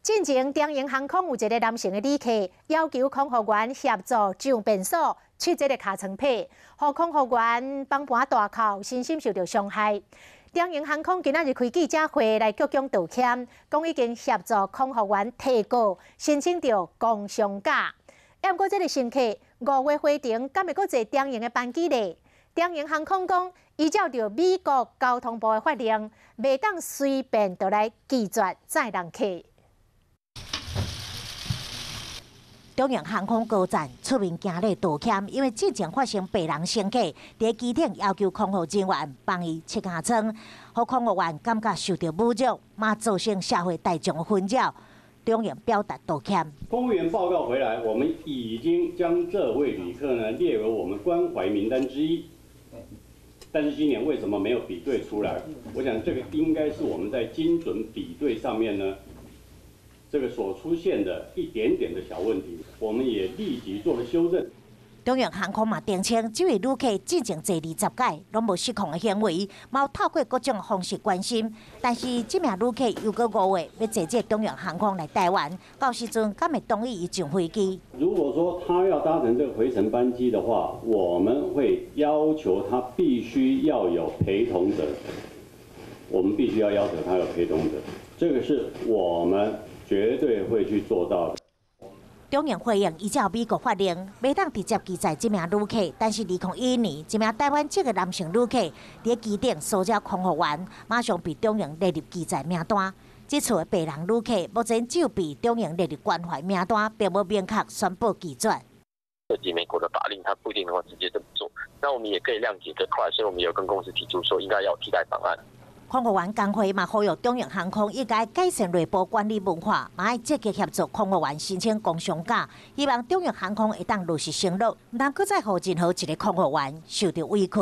進前長榮航空有一个男性的旅客要求空服員協助上便所拭這个尻川皮，予空服員綁盤大哭，身心受著傷害。長榮航空今仔日開記者會來鞠躬道歉，講已經協助空服員提告，申請著工傷假。毋過這个乘客5月回程，敢會閣坐長榮的班機咧？長榮航空講，依照著美國交通部的法令，袂當隨便就來拒絕載人客。長榮航空高層出面行禮道歉，因為之前發生白人乘客佇機頂要求空服人員幫伊拭尻川，予空服員感覺受著侮辱，嘛造成社會大眾的紛擾。長榮表達道歉。空服員報告回來，我們已經將這位旅客呢列為我們關懷名單之一。但是今年為什麼沒有比對出來？我想這個應該是我們在精準比對上面呢，這個所出現的一點點的小問題，我們也立即做了修正。長榮航空嘛澄清，這位旅客之前坐20擺，攏無失控的行為，嘛透過各種方式關心。但是這名旅客又閣5月欲坐這長榮航空來台灣，到時陣敢會同意伊上飛機？如果說他要搭乘這個回程班機的話，我們會要求他必須要有陪同者，我們必須要要求他有陪同者，這個是我們絕對會去做到的。長榮回應依照美國法令，袂當直接拒載這名旅客。但是2011年，一名台灣籍的男性旅客佇機頂騷擾空服員，馬上被長榮列入拒載名單。這次的白人旅客目前只有被長榮列入關懷名單，並無明確宣布拒絕。涉及美國的法令，他不一定能夠直接這麼做。那我們也可以諒解這塊，所以我們有跟公司提出說，應該要有替代方案。空服員工會嘛呼籲長榮航空應該改善內部管理文化，嘛愛積極協助空服員申請工傷假，希望長榮航空會當落實承諾，毋通閣再予任何一个空服員受著委屈。